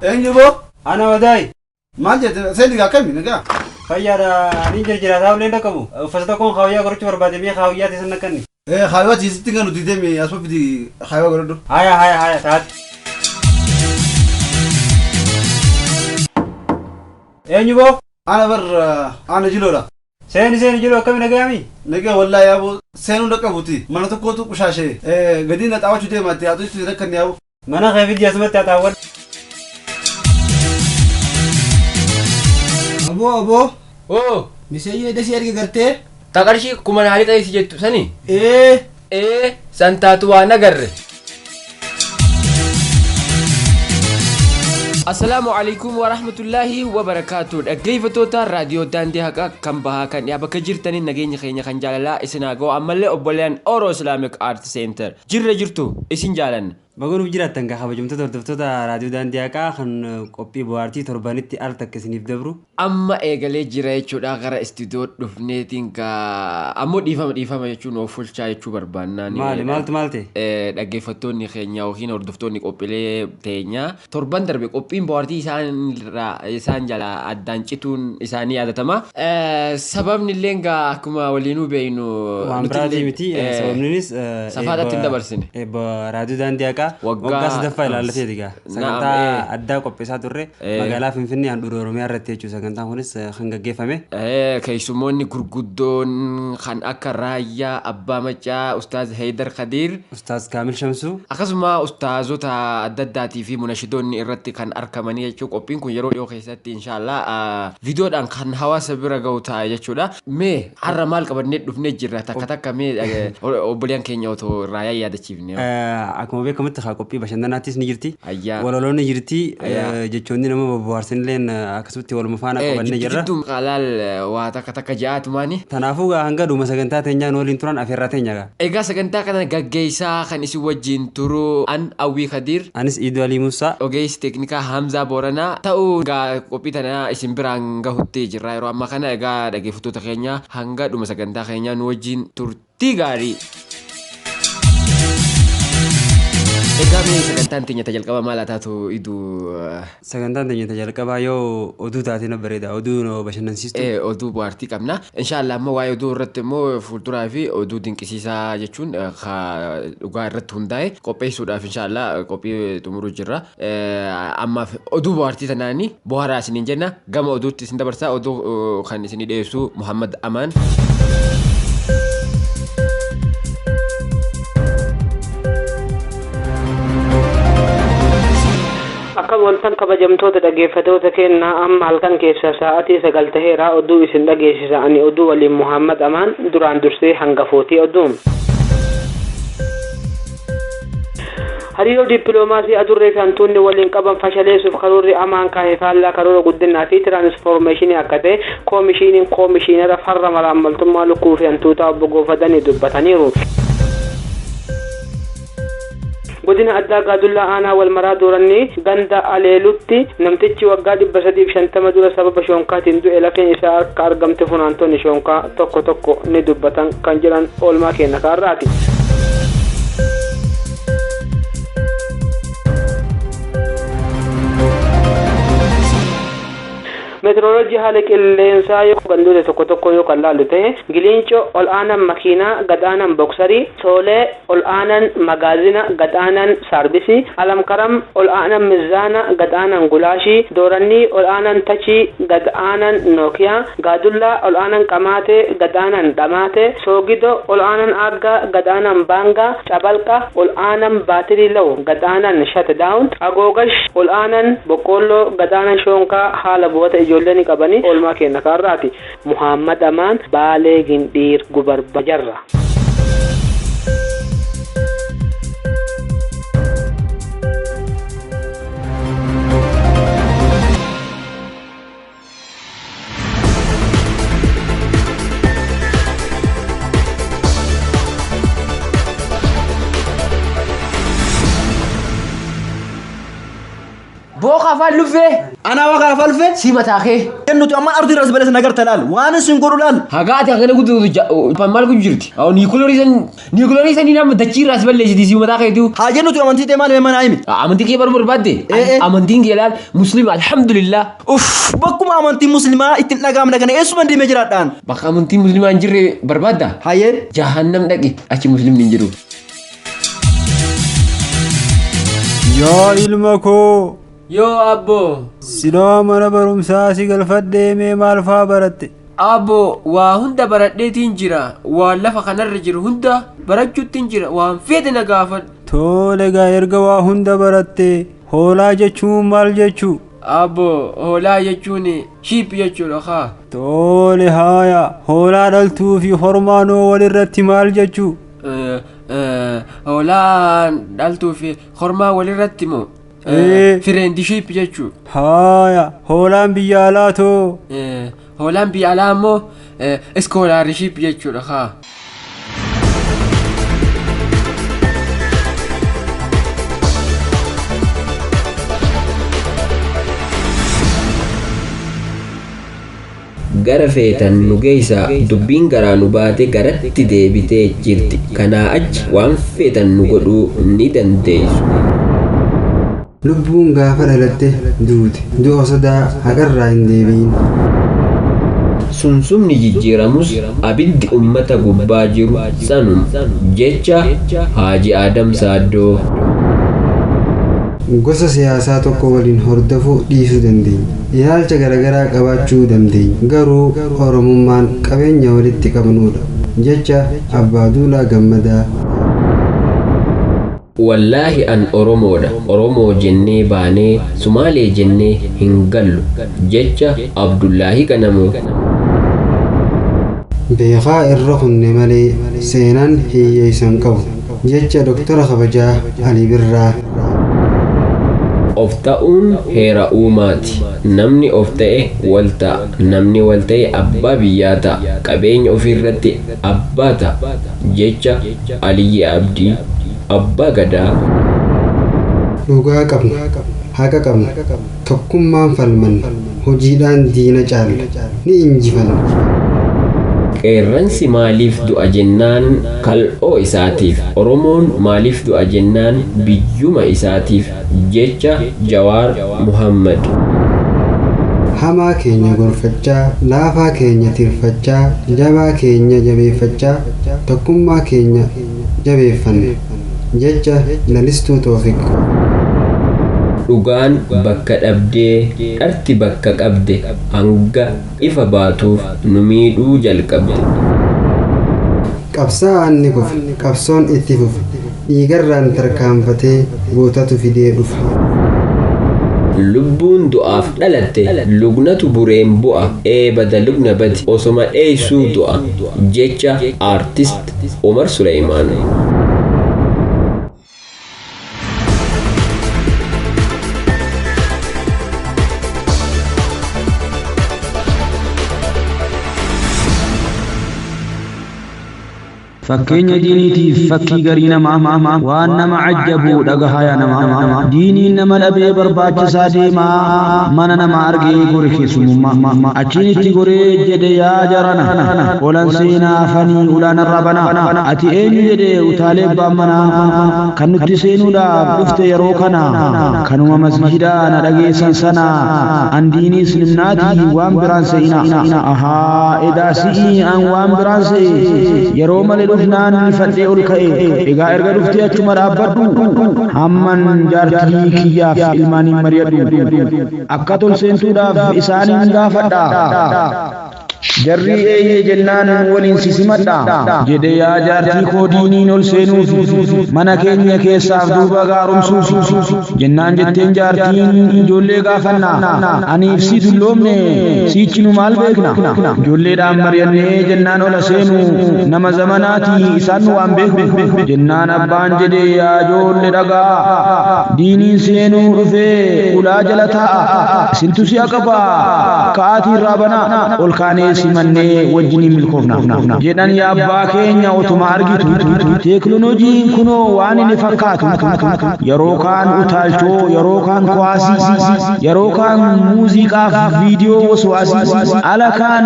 Eenyu boo? Ana wadaay. Maal jette? Seeni gaa akkami nagaa? Fayyaadha ani jira taa'ullee hin dhaqqabu. Uffata tokkoon kaawayyaa godhachuu barbaade mee kaawayyaa teessan naqqanni. Ee kaawayyaa tiisitti kan nuti deemi asuma fidi kaawayyaa godhadhu. Haya haya haya taate. Eenyu boo? Ana bar ana jiloodha. Seeni seeni jiru akkami nagayaami? Nagaa wallaahi yaaboo seenuu dhaqqabuti mana tokkotu qushaashee gadi na xaawachuu deemaatti haa tuuti rakkanni yaaboo. Mana kee fidii asumatti haa xaawwan. Aboo aboo Oo, miseeyyee dasii erga gartee ta qarshii kuma naa lixa isi jettu sani? Ee. Ee, san taatu waan agarre. Assalaamu alaikum wa rahmatullahi wa barakaatu. Dhaggeeffattoota raadiyoo daandii haqaa kan bahaa kan dhiyaa bakka jirtaniin nageenya keenya kan jaalalaa isin haa ga'u ammallee obboleeyyan Oro Islamic Art Center jirra jirtu isin jaalanna. Baga nuuf jiraattan gaa kabajamtoota hordoftoota Raadiyoo Daandii Haqaa kan qophii bohaartii torbanitti al takka isiniif dabru. Amma eegalee jira jechuudha gara istuudiyoo dhufneetiin gaa ammoo dhiifama dhiifama jechuun of fulchaa jechuu barbaannaan. Maali maaltu maal ta'e? Dhaggeeffattoonni keenya yookiin hordoftoonni qophiilee teenyaa torban darbe qophiin bohaartii isaan irraa isaan jalaa addaan cituun isaanii yaadatama. Sababni illee gaa akkuma waliinuu beeknu Waan nuti biraatii illee, miti sababninis Safaadhaatti hin dabarsine. Eebba raadiyoo daandii haqaa Waggaa- waggaa sadaffaa ilaallateeti egaa. Sagantaa Naam, ee. addaa qopheessaa turre magaalaa Finfinnee handhuura Oromiyaa irratti jechuudha sagantaan kunis kan gaggeeffame. Keessummoonni gurguddoon kan akka Raayyaa Abbaa Maccaa, Ustaaz Heydar Kadiir, Ustaaz Kaamil Shamsuu. Akkasuma ustaazota adda addaatii fi munashidoonni irratti kan arkamanii jechuun qophiin kun yeroo dhiyoo keessatti inshaallah viidiyoodhaan kan hawaasa bira gahu ta'a jechuudha. Mee har'a maal qabannee dhufnee jirra takka takka mee obboleeyyan keenya otoo irraa yaadachiifne. Akkuma beekamutti haa qophii bashannanaattis ni jirti. Ayyaa. Walaloon ni jirti. Ayyaa. Jechoonni nama bohaarsanilleen akkasumatti waluma faana qabannee jirra. Jidduu qalaal waa takka takka ja'aatumaani. Kanaafuu gaa hanga dhuma sagantaa teenyaa nu waliin turan afeerraa teenya gaa. Egaa sagantaa kana gaggeessaa kan isin wajjin turu an Awwii Kadiir. Anis Iiduu Alii Muussaa. Ogeessi teeknikaa Hamzaa Booranaa ta'uun egaa qophii tana isin biraan gahutti jirra yeroo ammaa kana egaa dhaggeeffattoota keenya hanga dhuma sagantaa keenyaa nu wajjin turtii gaarii. Egaa mee sagantaan teenya ta jalqabaa maal haa taatu Idu? Sagantaan teenya ta jalqabaa yoo oduu taate na bareeda. Oduu nu bashannansiistu. Oduu bohaartii qabna. Inshaallah ammoo waa'ee oduu irratti immoo fuulduraa fi oduu dinqisiisaa jechuun ka dhugaa irratti hundaa'e qopheessuudhaaf inshaallah qophii xumuruu jirra. Ammaaf oduu bohaartii tanaani boharaa isiniin jenna. Gama oduutti isin dabarsaa oduu kan isinii dhiyeessu Muhammad Amaan. Akkam ooltan kabajamtoota dhaggeeffatoota keenya amma halkan keessa sa'aatii 9 taheera oduu isin dhageessisa ani oduu waliin Muhammad Amaan duraan dursee hangafootii oduu. Hariiroo dippiloomaasii adurree fi hantuunni waliin qaban fashaleessuuf karoorri Amaan kaahe faallaa karoora guddinaa fi tiraanisfoormeeshinii akka ta'e Koomishiiniin Koomishiinara Farra Malaammaltummaa Lukkuu fi Hantuutaa Obbo Goofadani dubbataniiru. Godina Addaa Gaadullaa Aanaa Walmaraa Doorannii ganda Aleelutti namtichi waggaa 350 dura sababa shoonkaatiin du'e lafeen isaa akka argamte funaantonni shoonkaa tokko tokko ni dubbatan kan jedhan oolmaa keenna ka har'aati. Meetirooloojii haala qilleensaa yoo gandoota tokko tokkoo yoo kan laallu ta'e, Giliinco ol aanan makiinaa gad aanan boksarii, Soolee ol aanan magaazina gad aanan saarbisii, Alamkaram ol aanan mizzaana gad aanan gulaashii, Doorannii ol aanan tachii gad aanan Nookiyaa, Gaadullaa ol aanan qamaatee gad aanan dhamaatee, Soogido ol aanan aaggaa gad aanan baangaa, Cabalqa ol aanan baatirii law gad aanan shut down, Agoogash ol aanan boqqoolloo gad aanan shoonkaa haala bu'ata ijoollee ni qabani oolmaa keenna ka har'aati. Muhammad Amaan Baalee Gindhiir Gubarbajarra. Booka afaan luffee. Anaa waa kana afaan luffee? Si mataa kee. Nuti ammaan ardii irraa si balleessa nagarta laal. Waan isin godhu laal. Hagaa ati hagana guutuu maal kun jirti? Niikulorii sanii nama dachii irraa si balleessiti si mataa keetu. Haa jennuti amantii ta'e maal mana himi? Amantii kee baruu barbaadde? Amantiin kee laal musliima alhamdulillah. Uff bakkuma amantii musliimaa ittiin dhagaamna kana eessuma deemee jiraadhaan? Bakka amantiin musliimaa hin jirre barbaadda? Hayyee. Jahannam dhaqi achi musliimni hin jiru. Yaa ilma koo. Yoo abboo. Silaa mana barumsaa si galfadhee mee maal faa baratte? Abboo waa hunda baradheetiin jira. Waan lafa kanarra jiru hunda barachuuttiin jira. Waan feete na gaafadhu. Tole egaa erga waa hunda baratte hoolaa jechuun maal jechuu? Abboo hoolaa jechuun sheep jechuudha haa. Tole haaya hoolaa dhaltuu fi hormaanoo walirratti maal jechuu? Hoolaa dhaltuu fi hormaa walirratti moo? Friendship jechuu. Haaya hoolaan biyya alaa too? Hoolaan biyya alaa immoo scholarship jechuudha haa. Gara feetan nu geessaa dubbiin garaa nu baate garatti deebitee jirti. Kanaa achi waan feetan nu godhuu ni dandeessu. Lubbuun gaafa dhalatte duute du'a sodaa haqarraa hin deebi'in. Sunsumni jijjiiramus abiddi ummata gubbaa jiru sanuma jecha Haaji Adam Saaddoo. Gosa siyaasaa tokko waliin hordofuu dhiisuu dandeenya. Ilaalcha garaagaraa qabaachuu dandeenya. Garuu Oromummaan qabeenya walitti qabnudha. Jecha Abbaa Duulaa Gammadaa. Wallaahi an Oromoodha. Oromoo jennee baanee Sumaalee jennee hin gallu. Jecha Abdullaahi Qanamoo. Beekaa irra kunne malee seenaan hiyyeessan qabu. Jecha Doktara Kabajaa Alii Birraa. Of ta'uun heera uumaati. Namni of ta'e wal ta'a. Namni wal ta'e abbaa biyyaa ta'a. Qabeenya ofiirratti abbaa ta'a. Jecha Aliyyi Abdii Abbaa Gadaa. Dhugaa qabna. Haqa qabna. Tokkummaan falmanna. Hojiidhaan diina caalla. Ni injifanna. Qeerransi maaliif du'a jennaan kal'oo isaatiif. Oromoon maaliif du'a jennaan biyyuma isaatiif. Jecha Jawaar Muhammad. Hamaa keenya gorfachaa, laafaa keenya tirfachaa, jabaa keenya jabeeffachaa, tokkummaa keenya jabeeffanna. Jecha Lalistuu Toofiq. Dhugaan bakka dhabdee dharti bakka qabde hanga ifa baatuuf nu miidhuu jalqabde. Qabsaa'aan ni kufa, qabsoon itti fufa, dhiigarraan tarkaanfatee gootatu fidee dhufa. Lubbuun du'aaf dhalatte lugnatu bureen bu'a eebada lugna badi osoma dheessuu du'a. Jecha Aartist Umar Suleymaan. Fakkeenya diiniitiif fakkii garii namaa waan nama ajjabu dhagahaa yaa namaa diiniin nama dhabee barbaachisaa deemaa mana nama argee gore keessummaa achiin itti goree jedhe yaa jarana olan seenaa fanii ulaanarraa banaa ati eenyu jedhe utaalee abbaan manaa kan nutti seenuudhaaf dhufte yeroo kana kanuma masjidaa na dhageessan sana an diinii islimnaatii waan biraan se'ina ahaa edaa si'ii an waan biraan se'e yeroo malee dhufnaan fadhee ol ka'e egaa erga dhuftee achuma dhaabbadhu hamman jaartii kiyyaaf ilmaaniin mari'adhu akka tol seentuudhaaf isaaniin gaafadha jarri eeyyee jennaan waliin sisimadha jedhe yaa jaartii koo diiniin ol seenuuf mana keenya keessaaf duuba gaaromsuuf jennaan jetteen jaartiin ijoollee gaafanna aniif si dulloomne siichi nu maal beekna ijoolleedhaan mari'annee jennaan ola seenu nama zamanaati isaan nu waan beeknu jennaan abbaan jedhe yaa ijoollee dhagaa diiniin seenuu dhufee ulaa jala taa'a isintu si'a qaba ka'aatii irraa banaa ol kaanee Simannee wajjiniin milkoofna jedhan. Yaa abbaa keenya, otuma argitu teeknoloojiin kunoo waan inni fakkaatu, yeroo kaan utaalchoo, yeroo kaan kuwaasii, yeroo kaan muuziqaaf viidiyoo waswaasii, ala kaan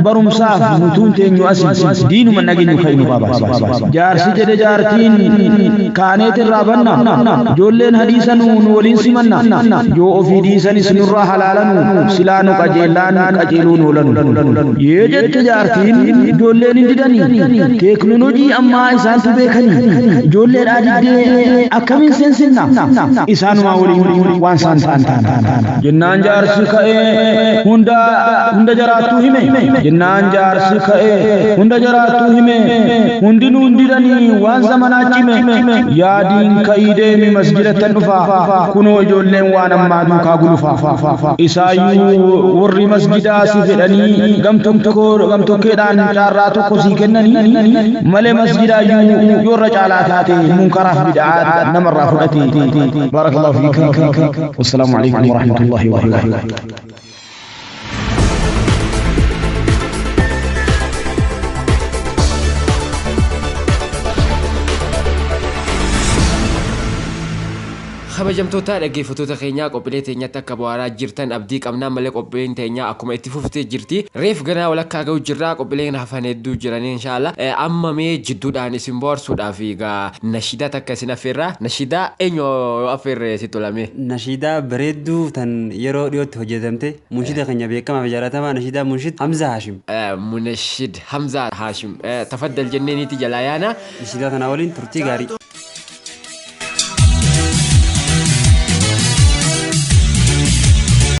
barumsaaf, nutuun teenyu asii diinuma nageenyu kan nu babaasa. Jaarsi jedhe, jaartiin kaaneet irraa banna, ijoolleen hadiisanu nu waliin simanna, yoo ofii dhiisanis nurraa halaalanu, silaa nu qajeellaan qajeeluu nu oolanu. Yee jette jaartiin, ijoolleen hin didanii, teeknoloojii ammaa isaantu beekanii, ijoolleedhaa diddee akkamiin seensinna, isaanumaa waliin waan isaan ta'an ta'an jennaan, jaarsi ka'ee hunda hunda jaraattuu hime. Jennaan jaarsi ka'ee hunda jaraattuu hime, hundinuu hin didanii, waan zamanaa cime. Yaadiin ka'ii deemi, masjidattan dhufa, kunoo ijoolleen waan ammaa duukaa gulufa. Isaayyuu warri masjidaa si fedhanii gamtokkeedhaan carraa tokko sii kennanii malee, masjidaayyuu yoo irra caalaa taate munkaraaf bid'aa namarraa fudhate. Barakallahu fiik, wassalaamu alaikum warahmatullahi wabarakatuh. Kabajamtoota dhaggeeffattoota keenyaa, qophiilee teenyatti akka bohaaraa jirtan abdii qabnaa malee, qophiin teenya akkuma itti fuftee jirti. Reef ganaa walakkaa ga'u jirra, qophiileen hafan hedduu jiranii inshaalla. Amma mee jidduudhaan isin bohaarsuudhaaf egaa nashiidaa takka isin affeerra. Nashiidaa eenyu affeerre si tolame? Nashiidaa bareedduu tan yeroo dhiyootti hojjetamte, munshida keenya beekamaa fi jaalatamaa, nashiidaa munshid Hamza Hashim. Munashid Hamza Hashim, tafaddal jenneeniiti jalaa yaana. Nashiidaa tanaa waliin turtii gaarii.